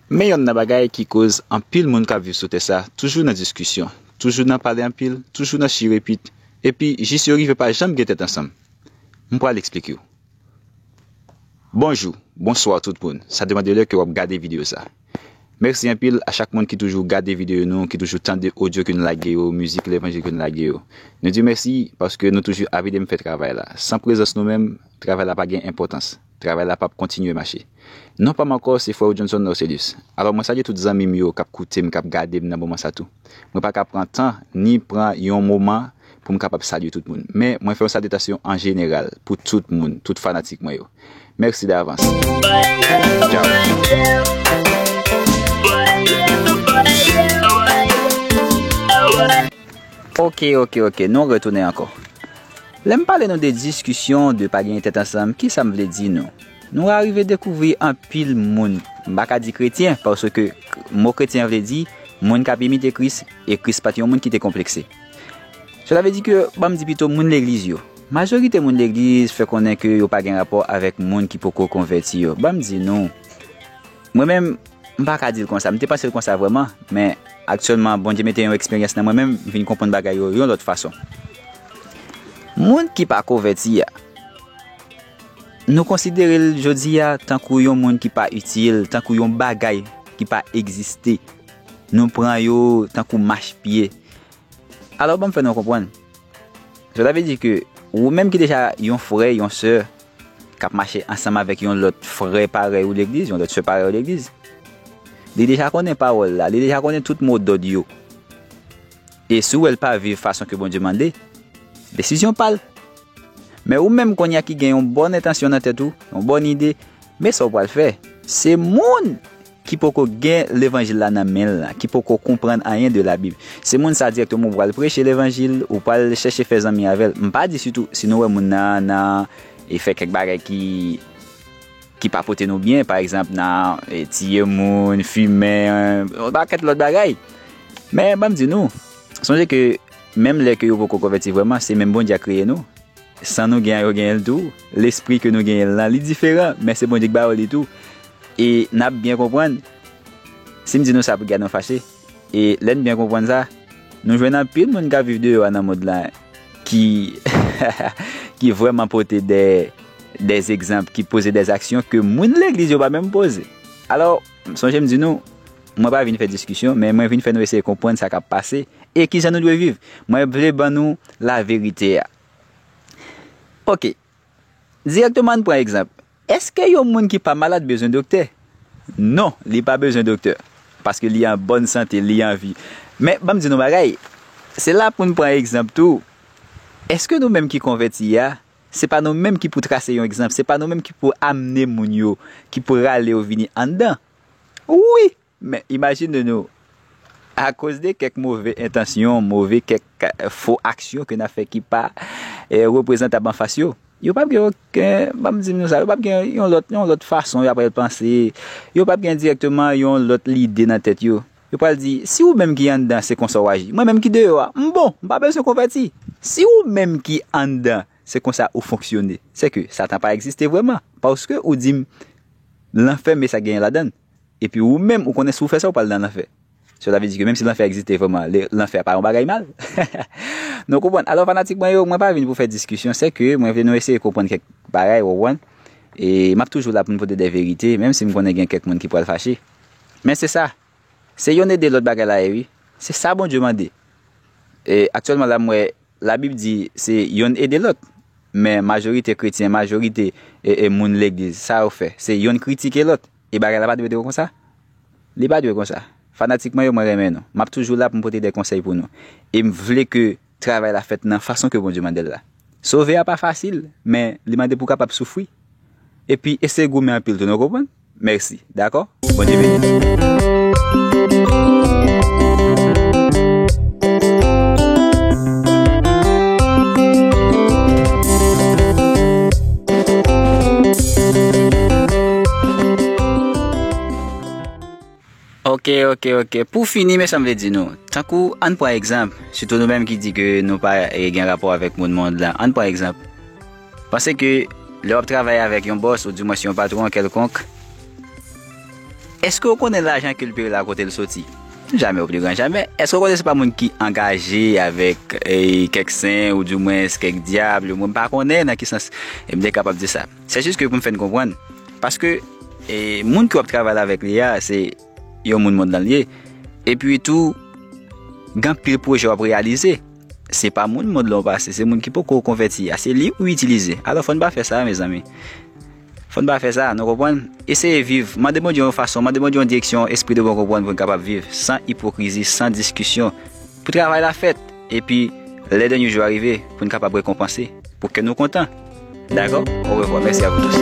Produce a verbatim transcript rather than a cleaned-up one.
Men yonn nan bagay ki koz anpil moun k ap viv sou tè sa toujou nan diskisyon, toujou nan pale anpil, toujou nan chire pit, epi jis yo rive pa janm gen tèt ansanm. M pral eksplike w. Bonjou, bonswa tout moun. Sa depann de lè ke w ap gade videyo sa. Mèsi anpil a chak moun ki toujou gade videyo nou, ki toujou tande odyo ke nou lage yo, mizik levanjil ke nou lage yo. Nou di mèsi paske nou toujou ap ede m fè travay la. San prezans nou menm, travay la pa gen enpòtans. Travay la p ap kontinye mache. Non pa m ankò, se frè w Johnson Norcelius. Alò, mwen salye tout zanmi m yo k ap koute m, k ap gade m nan moman sa tou. Mwen pa ka pran tan, ni pran yon moman pou m kapab salye tout moun. Men, mwen fè yon salyitasyon an jeneral pou tout moun, tout fanatik mwen yo. Mèsi davans. Tchao. Ok, ok, ok. Nou retounen ankò. Lè m pale nou de diskisyon, de pa genyen tèt ansanm, ki sa m vle di nou? Nou arive dekouvri anpil moun. M pa ka di kretyen, paske mo kretyen vle di moun k ap imite Kris, e Kris pa t yon moun ki te konplekse. Sela vle di ke, ban m di pito, moun legliz yo. Majorite moun legliz fè konnen ke yo pa gen rapò avèk moun ki poko konvèti yo. Ban m di nou, mwen menm, m pa ka di l konsa. M te panse l konsa vrèman, men aktyèlman, Bondye mete yon eksperyans nan mwen menm, m vin konprann bagay yo yon lòt fason. Moun ki pa konvèti a, nou konsidere l jodi a tankou yon moun ki pa itil, tankou yon bagay ki pa egziste. Nou pran yo tankou machpye. Alò, ban m fè nou konprann. Sela vle di ke ou menm ki deja yon frè, yon sè, k ap mache ansanm avèk yon lòt frè parèy ou legliz, yon lòt sè parèy ou legliz, li deja konnen pawòl la, li deja konnen tout modòd yo. E si w wè l pa viv fason ke Bondye mande, desizyon pa l. Men ou menm kounye a ki gen yon bòn entansyon nan tèt ou, yon bòn ide, men sa w pral fè. Se moun ki poko gen levanjil la nan men l la, ki poko konprann anyen de Labib. Se moun sa dirèkteman ou pral preche levanjil, ou pral chèche fè zanmi avè l. M pa di sitou, si nou wè moun nan, nan, e fè kèk bagay ki, ki pa pote nou byen, pa egzanp, nan, e, tiye moun, fimen, yon pakèt lòt bagay. Men, ban m di nou, sonje ke menm lè ke yo poko konvèti vrèman, se menm Bondye a kreye nou. San nou gen an, yo genyen l tou. Lespri ke nou genyen l lan, li diferan, men se Bondye ki ba yo li tou. E n ap byen konprann, si m di nou sa pou gade nou fache. E lè n byen konprann sa, nou jwenn anpil moun k ap viv deyò a nan mond la ki, ki vrèman pote de, de egzanp, ki poze de aksyon ke moun legliz yo pa menm poze. Alò, sonje m di nou, mwen pa vin fè diskisyon, men mwen vin fè nou eseye konprann sa k ap pase e kijan nou dwe viv. Mwen vle ban nou laverite a. Ok. Dirèkteman, ann pran egzanp. Èske yon moun ki pa malad bezwen doktè? Non, li pa bezwen doktè. Paske li an bòn sante, li an vi. Men, ban m di nou bagay. Se la pou n pran egzanp tou. Èske nou menm ki konvèti a, se pa nou menm ki pou trase yon egzanp, se pa nou menm ki pou amne moun yo, ki pou rale yo vini anndan? Wi! Men imajine nou, akoz de kèk move entansyon, move kèk, eh, fo aksyon ke n ap fè ki pa, eh, reprezantab anfas yo, yo p ap gen okenn, ban m di nou sa, yo p ap gen yon lòt, yon lòt fason y ap panse, yo p ap gen dirèkteman yon lòt lide nan tèt yo. Yo pral di, "Si ou menm ki anndan se konsa w aji, mwen menm ki deyò a, m bon, m pa bezwen konvèti." Si ou menm ki anndan se konsa ou fonksyone, se ke Satan pa egziste vrèman, paske ou di m, "Lanfè, men sa k genyen ladan l." Epi ou menm, ou konnen si w fè sa, ou pral nan lanfè. Sela vle di ke menm si lanfè egziste vrèman, le-, lanfè a pa yon bagay mal. Nou konprann? Alò, fanatik mwen yo, mwen pa vin pou fè diskisyon, se ke mwen vle nou eseye konprann kèk bagay, ou konprann? E m ap toujou la pou m pote de verite, menm si m konnen gen kèk moun ki pral fache. Men se sa. Se yonn ede lòt bagay la ye, wi. Se sa Bondye mande. E aktyèlman la, m wè Labib di se yonn ede lòt. Men majorite kretyen, majorite, e, e, moun legliz, sa yo fè, se yonn kritike lòt. E bagay la pa dwe, dwe konsa? Li pa dwe konsa. Fanatik mwen yo, mwen renmen nou. M ap toujou la pou m pote de konsèy pou nou. E m vle ke travay la fèt nan fason ke Bondye mande l la. Sove a pa fasil, men li mande pou w kapab soufri. Epi eseye goumen anpil tou, nou konprann? Mèsi, dakò? Bondye beni. Ok, ok, ok. Pou fini, men sa m vle di nou. Tankou, ann pran egzanp, sitou nou menm ki di ke nou pa, eh, gen rapò avèk moun mond la. Ann pran egzanp. Panse ke lè w ap travay avèk yon bòs, oudimwens yon patwon kèlkonk, Èske w konnen lajan ke l peye la kote l soti? Jamè, o pli gran jamè. Èske w konnen se pa moun ki angaje avèk e, kèk sen ou dimwens kèk dyab, mwen m pa konnen nan ki sans e m te kapab di sa. Se jis ke pou m fè n konprann. Paske e, moun ke w ap travay la avèk li a, se yon moun mond lan l ye. Epi tou, gen anpil pwojè w ap reyalize. Se pa moun mond lan w pase, se moun ki poko konvèti a, se li ou itilize. Alò, fò n pa fè sa, mezanmi. Fò n pa fè sa, nou konprann? Eseye viv. Mande Bondye yon fason, mande Bondye yon direksyon, espri de bon konprann pou n kapab viv san ipokrizi, san diskisyon. Pou travay la fèt, epi lè dènye jou a rive, pou n kapab rekonpanse, pou kè nou kontan. Dakò? Au revoir. Merci à vous tous.